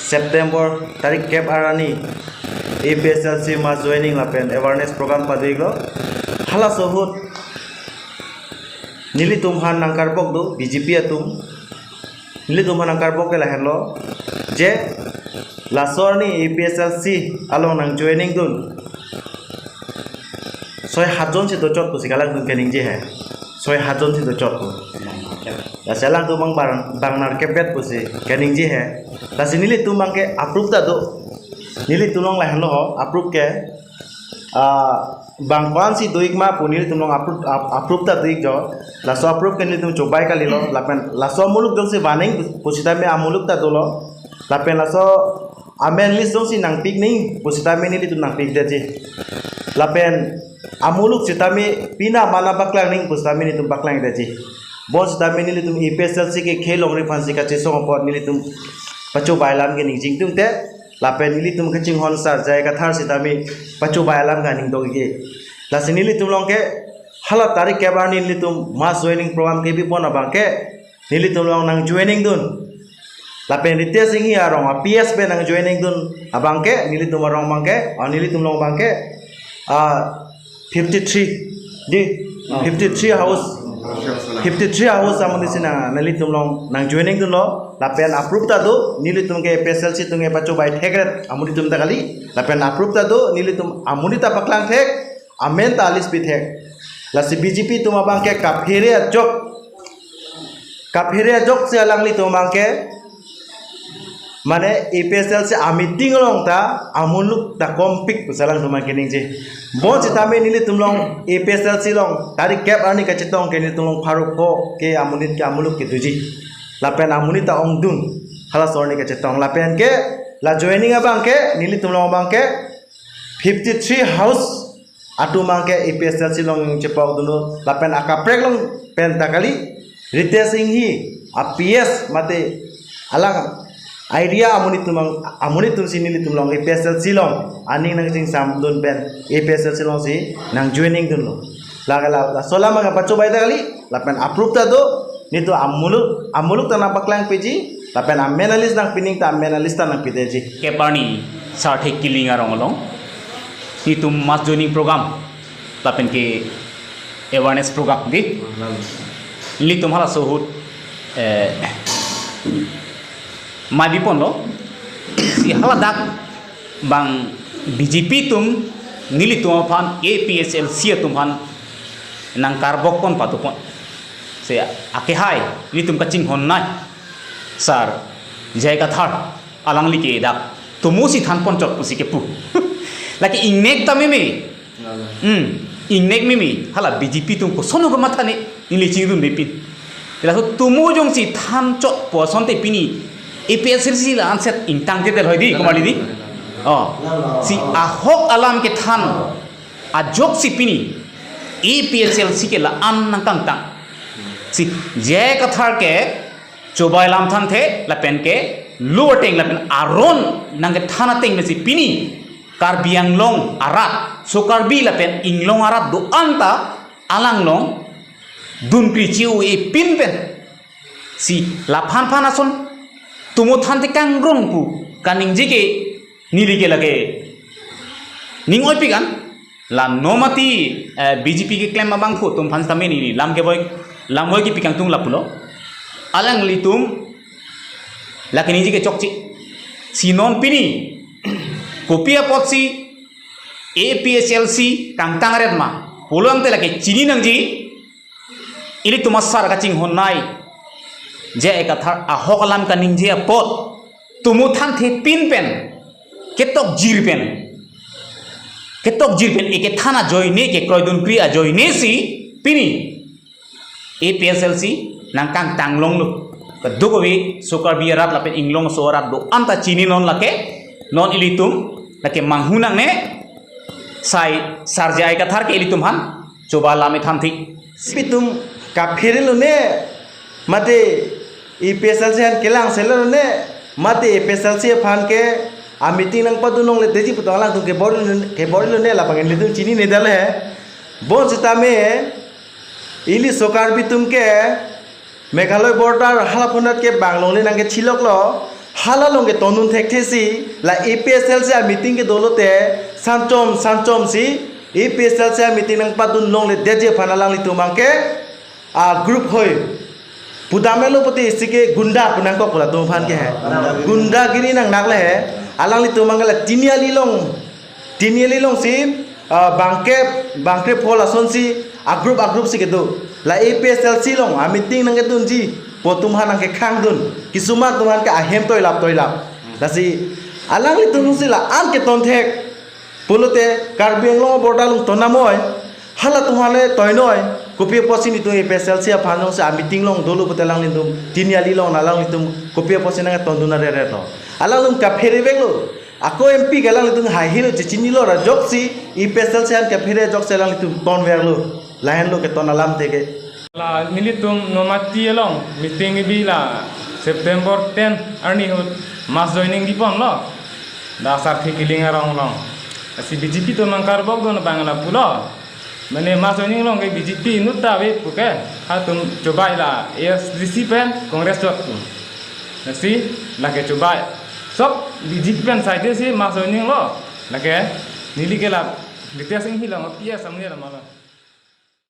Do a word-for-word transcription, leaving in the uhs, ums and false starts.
September tarik kep arni A P S L C mass joining lapen awareness program pado-iklo. Halaso ahut nelitum aphan nangkarbok do B J P atum. Nelitum aphan nangkarbok ke lahenlo, je laso arni A P S L C along nangjoining dun soi hatjon si dochot pusi alangtum keningje he. Soi hatjon si dochot pu. Lasi alangtum bang bar bang nerkep bet pusi keningje he. Lasi nelitum abangke approve ta do. Nelitum along lahenlo ho, approve ke, ah, bang ko-an si do-ik ma pu nelitum along approve, ap-, approve ta do-ik jo. Laso approve ke nelitum chobai kalilo. Lapen laso amuluk jongsi vaneng pusitame amuluk ta dolo. Lapen laso amen list jongsi nangpik ning pusitame nelitum nangpikdetji. Lapen amuluk sitame pina mana paklang ning pusitame nelitum paklangdetji. Bonsitame nelitum A P S L C kekhei longri aphansi kachesong apot nelitum pachobai alam ke ningjing tungte, lapen nelitum kachinghon Sar J I Kathar sitame pachobai alam ke aning dok-ik. Lasi nelitum along ke hala tarik kep arni nelitum mass joining program kebipon abangke nelitum along nangjoining dun. Lapen Ritesh Enghi arong a P S pen nangjoining dun abangke nelitum arong abangke, ah, nelitum along abangke, ah, fifty-three, di, fifty-three house, fifty-three house amonit si nang, nelitum along nangjoining dunlo. Lapen approve ta do, nelitum ke A P S L C atum ke pachobai thekret amonit atum ta kali. Lapen approve ta do, nelitum amonit ta paklang thek, amen ta a-list pi thek. Lasi B J P atum abangke kaphere ajok, kaphere ajoksi alanglitum abangke, mane A P S L C a-meeting along ta amuluk ta kompik pusi alangtum abangke ningje. Bonsitame nelitum along A P S L C along tarik kep arni kachetong ke nelitum along pharo pho ke amonit ke amuluk kedoji. Lapen amonit ta ongdung halaso arni kachetong. Lapen ke la joining abangke nelitum along abangke fifty-three house atum abangke A P S L C along chepok dunlo, lapen akaprek along pen ta kali, Ritesh Enghi a P S mate alang area amonit atum abang, amonit atum si nelitum along A P S L C along aning nangchingsam dun pen A P S L C alongsi nangjoining dunlo. Lake la, laso alam ke pachobai ta kali, lapen approve ta do, nelitum amuluk, amuluk ta nangpaklang peji, lapen amen a-list nangpining ta amen a-list ta nangpidetji. Kep arni Sarthe Killing arong along nelitum mass joining program lapen ke awareness program, di. Nelitum halaso ahut, eh, mei biponlo, si haladak bang B J P atum nelitum aphan, A P S L C atum aphan nangkarbok pon patupon. Si akehai nelitum kachinghonnei Sar J I Kathar alangli ke dak tomo si than pon chot pusi kepu. Lake ingnek ta meme. Hmm. Ingnek meme. Hala B J P atum koson kamatha ne, neli chingrum de pin. Laso tomo jongsi than chot pu asonte pini A P S L C la anset ingtang te del hoi di, kumali di. Oh. Si ahok alam kethan ajoksi pini A P S L C ke la-an nangkangtang. Si J I Kathar ke chobai alam thanthe lapen ke lo ateng lapen aron nangkethan ateng pensi pini Karbi Anglong arat, so Karbi lapen inglong arat do-an ta alanglong dunkri che-o-e pin pen si laphan phan ason tomo thanthe kangrong pu kaningje ke neli ke lake ning oipik an. La non mati, eh, B J P keklem abangphu atum aphan sitame neli lam kevoi, lam voi kepi kangtung lapulo. Alanglitum lake ningje ke chokche. Si non pini kopi apotsi A P S L C kangtang ret ma pulo tangte lake chini nangji. Ilitum asar kachinghonnei J I Kathar ahok alam kaningje apot tomo thanthe pin pen ketok jir pen, ketok jir pen ekethan ajoine, kekroi dunkri ajoine si pini A P S L C nangkangtang longlo. Kadokave so Karbi arat lapen inglong aso arat do-an ta chini non lake, non ilitum lake manghu nangne, sai Sar J I Kathar ke ilitum aphan choba alam ethanthe. Itum kaphere lone, mate A P S L C aphan kelang selo lone, mate A P S L C aphan ke a-meeting nangpadun longle detji pu tong alangtum kebor lone, kebor lone, labang ilitum chinine detlo he. Bonsitame ili so Karbi atum ke Meghalaya border halaphonat ke bang longle nangkechiloklo. Hala along ketondun thekthe si, la A P S L C a meeting kedo lote, sanchom, sanchom si, A P S L C a meeting nangpadun longledetji aphan alanglitum abangke, a group hoi. Pudamelo pute isi ke gunda pu nangkok pu latum aphan ke he. Gundagiri nangnak le he. Alanglitum abangke la tiniali along, tiniali along si, ah, bangkep, bangkep hol ason si, a group, a group si kedo. La A P S L C along, a meeting nangkedunji pu atum aphan nangkekhangdun. Kisuma atum aphan ke ahem toilap, toilap. Lasi, alanglitum si la-an keton thek. Pulote Karbi Anglong border along tonamnoi, halatum aphan le toinoi, kopi apotsi nelitum A P S L C aphan along si a meeting along dolo pute alanglitum, tiniali along alanglitum, kopi apotsi nangtondun arere to. Alanglitum kaphere veklo, ako M P ke alanglitum haihe lo chechinilo ra ajoksi, A P S L C aphan kaphere ajoksi alanglitum ton veklo, lahenlo keton alam teke. La nelitum Nomati along meeting kebi la September ten arni ahut mass joining kebiponlo. Da Sarthe Killing arong along. Lasi B J P atum nangkarbokdun abang lapulo. Mane mass joining along ke B J P inut ta ave puke. Halatum chobai la A S D C pen Congress chot pu. Lasi lake chobai. Sok B J P pen side si mass joining lo. Lake neli ke la Ritesh Engleng along P S amni lamalo.